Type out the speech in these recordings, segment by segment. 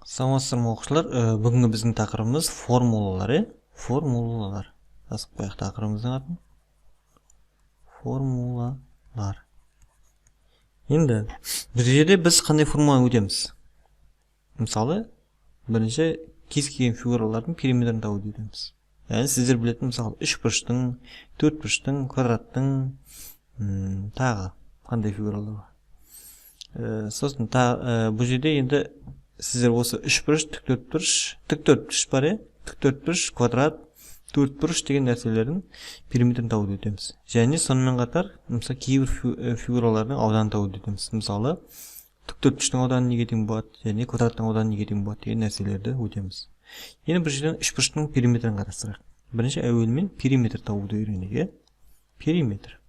Саламатсыздар ма, оқушылар? Бүгінгі біздің тақырыбымыз формулалар, Формулалар. Жазып қояйық тақырыбымыздың атын. Формулалар. Енді бұл жерде біз қандай формуланы өтеміз? Мысалы, бірінші кез келген фигуралардың периметрін табуды өтеміз. Яғни сіздер білетін, мысалы, үш бұрыштың, төрт бұрыштың, квадраттың, тағы қандай фигуралар бар. Сосын бұл жерде енді сіздер осы үш бұрыш, тік төрт бұрыш, тік төрт бұрыш бар, Тік төрт бұрыш, квадрат, төрт бұрыш деген нәрселердің периметрін табуды өтеміз. Және сонымен қатар, мысалы, кейбір фигуралардың ауданын табуды өтеміз. Мысалы, тік төрт бұрыштың ауданы неге тең болады, және квадраттың ауданы неге тең болады деген нәрселерді өтеміз. Енді бұл жерден үш бұрыштың периметрін қарастырайық. Бірінші әуелімен периметр табуды үйренейік, Периметр.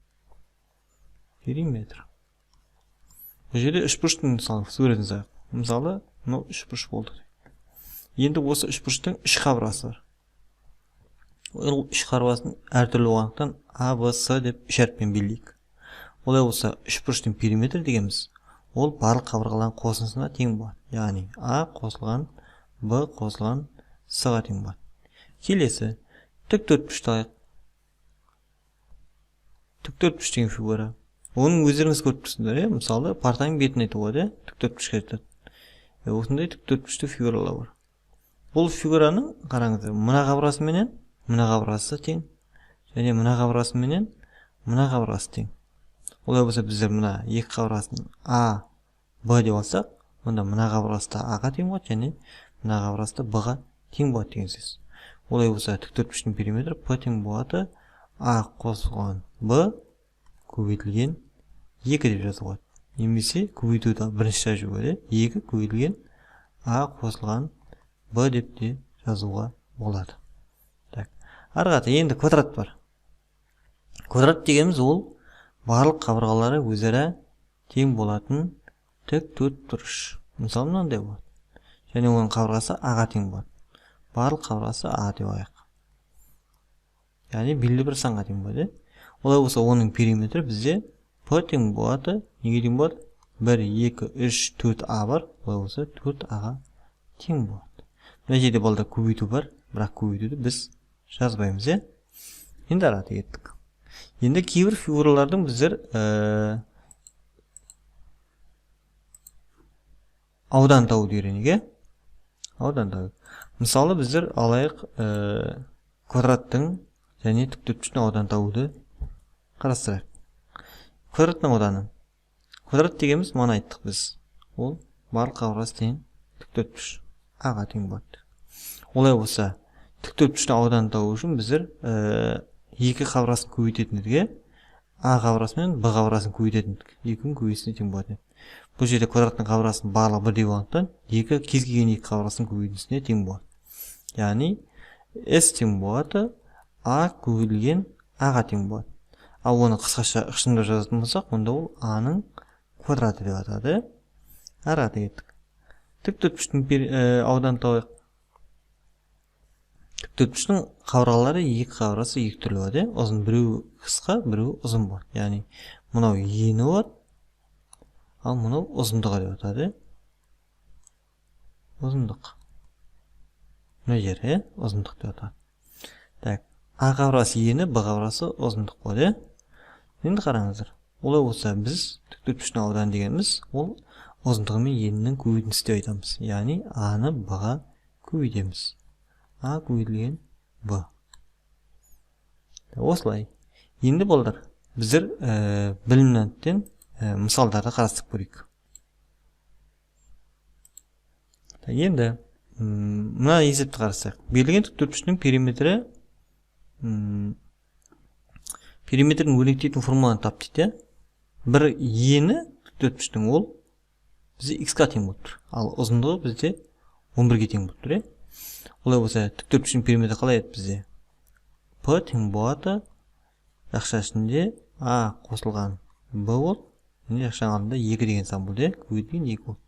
Периметр. Бұл жерде үш бұрыштың, мысалы, суретін салайық. Мысалы, мынау үш бұрыш болды. Енді осы үш бұрыштың үш қабырғасы бар. Ол үш қабырғасының әртүрлі болғандықтан А, Б, С деп үш әріппен белгілейік. Олай болса, үш бұрыштың периметрі дегеніміз ол барлық қабырғалардың қосындысына тең болады. Яғни А қосылған Б қосылған С-ға тең болады. Келесі тік төрт бұрышты алайық. Тік төрт бұрыш деген фигура. Оның өздеріңіз көріп тұрсыңдар, Мысалы, партаның бетін айтуға болады, Тік төрт бұрышқа айтады. Осындай тік төрт бұрышты фигуралар бар. Бұл фигураның, қараңыздар, мына қабырғасы менен мына қабырғасы тең, және мына қабырғасы менен мына қабырғасы тең. Олай болса, біздер мына екі қабырғасын А, Б деп алсақ, онда мына қабырғасы да А-ға тең болады, және мына қабырғасы да Б-ға тең болады деген сөз. Олай болса, тік төрт бұрыштың периметрі П тең болады А қосылған Б көбейтілген 2 деп жазуға болады. Немесе көбейтуді бірінші жазуға болады, 2 көбейтілген А қосылған Б деп те жазуға болады. Так, ары қарата енді квадрат бар. Квадрат дегеніміз ол барлық қабырғалары өзара тең болатын тік төрт бұрыш. Мысалы, мынандай болады. Және оның қабырғасы А-ға тең болады. Барлық қабырғасы А деп алайық. Яғни белгілі бір санға тең болады. Олай болса, оның периметрі бізде П тең болады. Неге тең болады? 1, 2, 3, 4 А бар. Олай болса, 4 А-ға тең болады. Мына жерде балда көбейту бар, бірақ көбейтуді біз жазбаймыз, Енді ары қарата кеттік. Енді кейбір фигуралардың біздер аудан табуды үйренейік, Аудан табу. Мысалы, біздер алайық, квадраттың және тік төрт бұрыштың ауданын табуды қарастырайық. Квадраттың ауданы. Квадрат дегеніміз мана айттық біз. Ол барлық қабырғасы тең тік төрт бұрыш А-ға тең болады. Олай болса, тік төрт бұрыштың ауданын табу үшін біздер екі қабырғасын көбейтетін едік, А қабырғасы мен Б қабырғасын көбейтетін едік. Екінің көбейтісіне тең болады. Бұл жерде квадраттың қабырғасының барлығы бірдей болғандықтан, кез келген екі қабырғасының көбейтісіне тең болады. Яғни S тең болады А көбейтілген А-ға тең болады. Ал оны қысқаша ықшамдап жазатын болсақ, онда ол А-ның квадраты деп атады. Ары қарата кеттік. Тік төрт бұрыштың ауданын табайық. Тік төрт бұрыштың қабырғалары екі қабырғасы екі түрлі болады, Ұзын біреуі қысқа, біреуі ұзын болады. Яғни мынау ені болады, ал мынау ұзындығы деп атады, Ұзындық. Мына жер, Ұзындық деп атады. Так, А қабырғасы ені, Б қабырғасы ұзындық болады, Енді қараңыздар. Олай болса, біз тік төрт бұрыштың ауданы дегеніміз ол ұзындығы мен енінің көбейтіндісі деп айтамыз. Яғни А-ны Б-ға көбейтеміз. А көбейтілген Б. Осылай. Енді балдар, біздер білімнен мысалдарды қарастырып көрейік. Так, енді мына есепті қарастырайық. Берілген тік төрт бұрыштың периметрін өрнектейтін формуланы тап дейді, Бір ені тік төрт бұрыштың ол бізде х-қа тең болып тұр. Ал ұзындығы бізде 11-ге тең болып тұр, Олай болса, тік төрт бұрыштың периметрі қалай еді бізде? П тең болады жақша ішінде А қосылған Б болды. Және жақшаның алдында 2 деген сан болды, Көбейтілген 2 болды.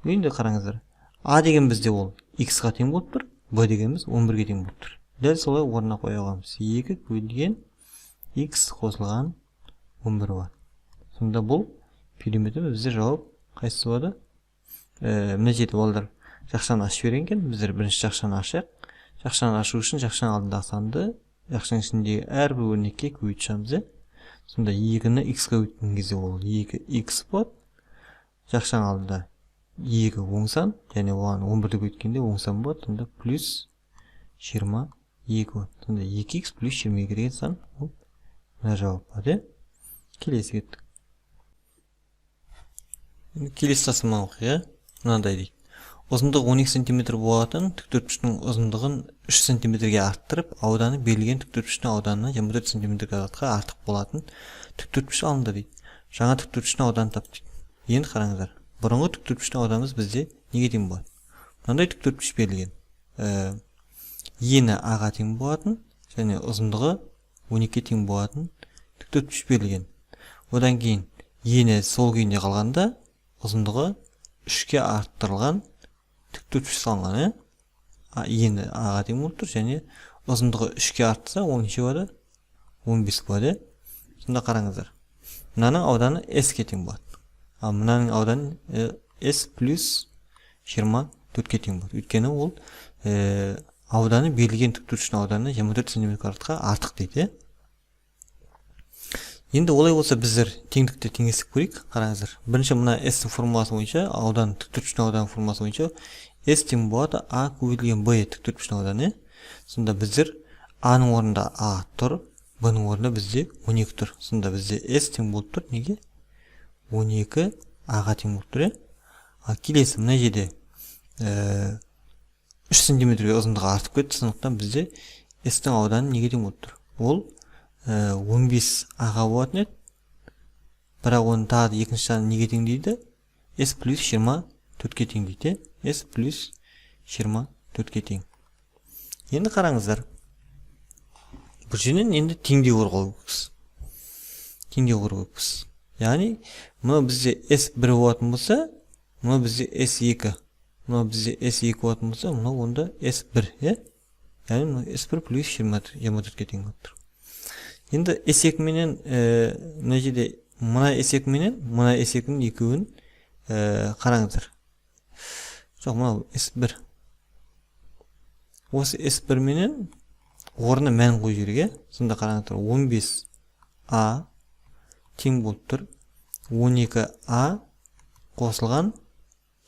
Енді қараңыздар. А деген бізде ол х-қа тең болып тұр, Б дегеніміз 11-ге тең болып тұр. Дәл солай орнына қоя аламыз. 2 көбейтілген х қосылған 11 болады. Сонда бұл периметр бізде жауап қайсысы болады? Мына жерде балдар Жақшаны ашып берген екен. Біздер бірінші жақшаны ашайық. Жақшаны ашу үшін жақшаның алдындағы санды жақшаның ішіндегі әрбір өрнекке көбейтіп шығамыз, иә. Сонда 2-ні x-қа көбейткен кезде ол 2x болады. Жақшаның алдында 2 оң сан, және оған 11-ді көбейткенде оң сан болады. Сонда плюс 22 болады. Сонда 2x плюс 22 деген сан ол мына жауап болады, иә. Келесі кеттік. Келесі тапсырманы оқиық, иә. Мынандай дейді. Ұзындығы 12 сантиметр болатын тіктөртбұрыштың ұзындығын 3 сантиметрге арттырып, ауданы берілген тіктөртбұрыштың ауданынан 24 сантиметр квадратқа артық болатын тіктөртбұрыш алынды дейді. Жаңа тіктөртбұрыштың ауданын тап дейді. Енді қараңыздар, бұрынғы тіктөртбұрыштың ауданымыз бізде неге тең болады? Мынандай тіктөртбұрыш берілген. Ені А-ға тең болатын және ұзындығы 12-ге тең болатын тіктөртбұрыш берілген. Одан кейін ені сол күйінде қалғанда ұзындығы 3-ке арттырылған тіктөртбұрыш салынған, иә. Ені А-ға тең болып тұр және ұзындығы 3-ке артса, ол неше болады? 15 болады, иә. Сонда қараңыздар, мынаның ауданы S-ке тең болады. Ал мынаның ауданы S плюс 24-ке тең болады. Өйткені ол ауданы берілген тіктөртбұрыштың ауданы 24 сантиметр квадратқа артық дейді, иә. Енді олай болса біздер теңдікті теңестіріп көрейік. Қараңыздар, бірінші мына S-ның формуласы бойынша, аудан тіктөртбұрыштың ауданы формуласы бойынша S тең болады А көбейтілген B тіктөртбұрыштың ауданы. Сонда біздер А-ның орнында А тұр, Б-ның орнында бізде 12 тұр. Сонда бізде S тең болып тұр неге? 12 А-ға тең болып тұр, иә. Ал келесі мына жерде 3 сантиметрге ұзындығы артып кетті, сондықтан бізде S-тің ауданы неге тең болып тұр? Ол 15 А-ға болатын еді. Бірақ оны тағы да екінші жағын неге тең дейді? S плюс 24-ке тең дейді. S плюс 24-ке тең. Енді қараңыздар, бұл жерден енді теңдеу құру керекпіз. Теңдеу құру керекпіз. Яғни мынау бізде S1 болатын болса, мынау бізде S2. Мынау бізде S2 болатын болса, мынау онда S1, иә? Яғни мынау S1 плюс 24-ке тең болып тұр. Енді S2 менен мына жерде мына S2 менен мына S2-нің екеуін қараңыздар. Жоқ, мынау S1. Осы S1 менен орнына мән қою керек, иә? Сонда қараңыздар, 15 А тең болып тұр 12 А қосылған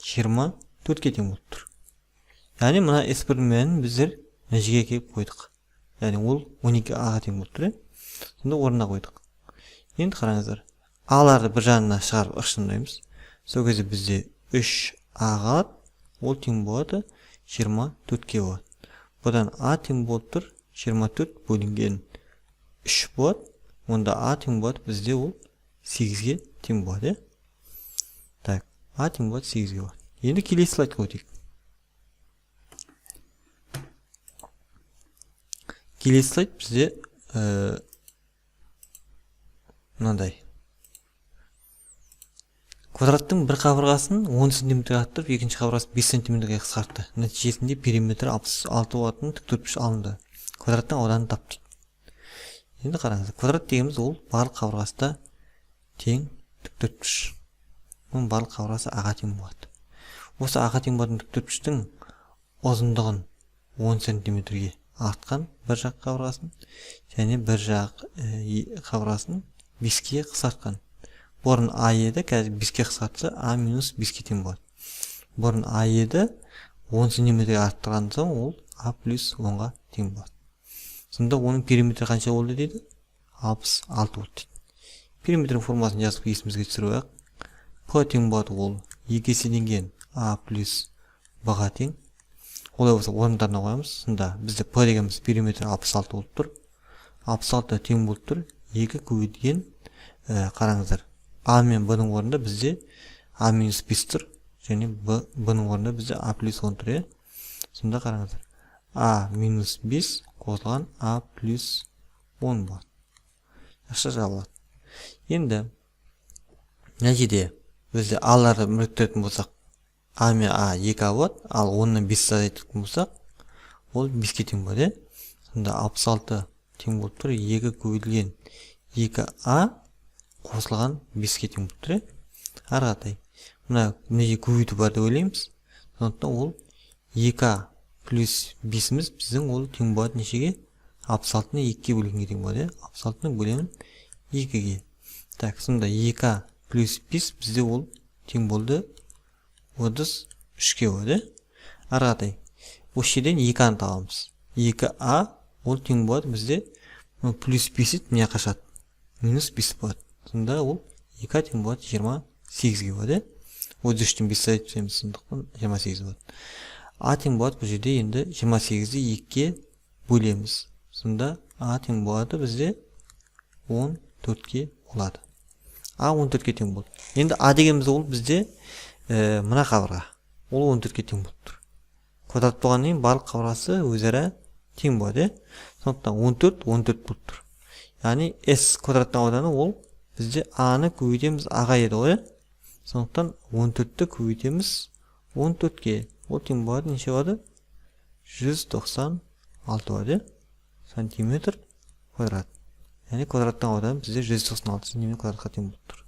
24-ке тең болып тұр. Яғни мына S1 мәнін біздер мына жерге келіп қойдық. Яғни ол 12 А-ға тең болып тұр, иә? Сонда орнына қойдық. Енді қараңыздар, А-ларды бір жағына шығарып ықшамдаймыз. Сол кезде бізде 3 А қалады, ол тең болады 24-ке болады. Бұдан А тең болып тұр 24 бөлінген 3 болады. Онда А тең болады бізде ол 8-ге тең болады, иә? Так, А тең болады 8-ге болады. Енді келесі слайдқа өтейік. Келесі слайд бізде мынандай. Квадраттың бір қабырғасын 10 сантиметрге арттырып, екінші қабырғасын 5 сантиметрге қысқартты. Нәтижесінде периметрі 66 болатын тіктөртбұрыш алынды. Квадраттың ауданын тап дейді. Енді қараңыздар, квадрат дегеніміз ол барлық қабырғасы да тең тіктөртбұрыш. Оның барлық қабырғасы А-ға тең болады. Осы А-ға тең болатын тіктөртбұрыштың ұзындығын 10 сантиметрге артқан бір жақ қабырғасын және бір жақ қабырғасын 5-ке қысқартқан. Бұрын А еді, қазір 5-ке қысқартса А минус 5-ке тең болады. Бұрын А еді, 10 сантиметрге арттырған соң ол А плюс 10-ға тең болады. Сонда оның периметрі қанша болды дейді? 66 болды дейді. Периметрдің формуласын жазып есімізге түсіріп алайық. П тең болады ол 2 еселенген А плюс Б-ға тең. Олай болса орындарына қоямыз. Сонда бізде П дегеніміз периметр 66 болып тұр. 66 тең болып тұр. 2 көбейтілген, қараңыздар, А мен Б-ның орнында бізде А минус 5 тұр, және Б-ның орнында бізде А плюс 10 тұр, иә? Сонда қараңыздар, А минус 5 қосылған А плюс 10 болады. Жақсы жабылады. Енді мына жерде бізде А-ларды біріктіретін болсақ, А мен А 2 А болады, ал 10-нан 5 азайтатын болсақ, ол 5-ке тең болады, иә? Сонда 66 тең болып тұр 2 көбейтілген 2 А қосылған 5-ке тең болып тұр, иә? Ары қаратай мына жерде көбейту бар деп ойлаймыз. Сондықтан ол 2а плюс 5-іміз біздің ол тең болады нешеге? 66-ны 2-ге бөлгенге тең болады, иә? 66-ны бөлемін 2-ге. Так, сонда 2а плюс 5 бізде ол тең болды 33-ке болады, иә? Ары қаратай осы жерден 2а-ны табамыз. 2а ол тең болады бізде плюс 5 мына жаққа шығады, минус 5 болады. Сонда ол 2а тең болады 28-ге болады, иә? 33-тен 5 азайтып тастаймыз, сондықтан 28 болады. А тең болады бұл жерде енді 28-ді 2-ге бөлеміз. Сонда а тең болады бізде 14-ке болады. А 14-ке тең болды. Енді а дегеніміз ол бізде мына қабырға. Ол 14-ке тең болып тұр. Квадрат болғаннан кейін барлық қабырғасы өзара тең болады, иә? Сондықтан 14 14 болып тұр. Яғни S квадраттың ауданы ол бізде а-ны көбейтеміз а-ға еді ғой, иә? Сондықтан 14-ті көбейтеміз 14-ке. Ол тең болады неше болады? 196 болады, иә? Сантиметр квадрат. Яғни квадраттың ауданы бізде 196 сантиметр квадратқа тең болып тұр.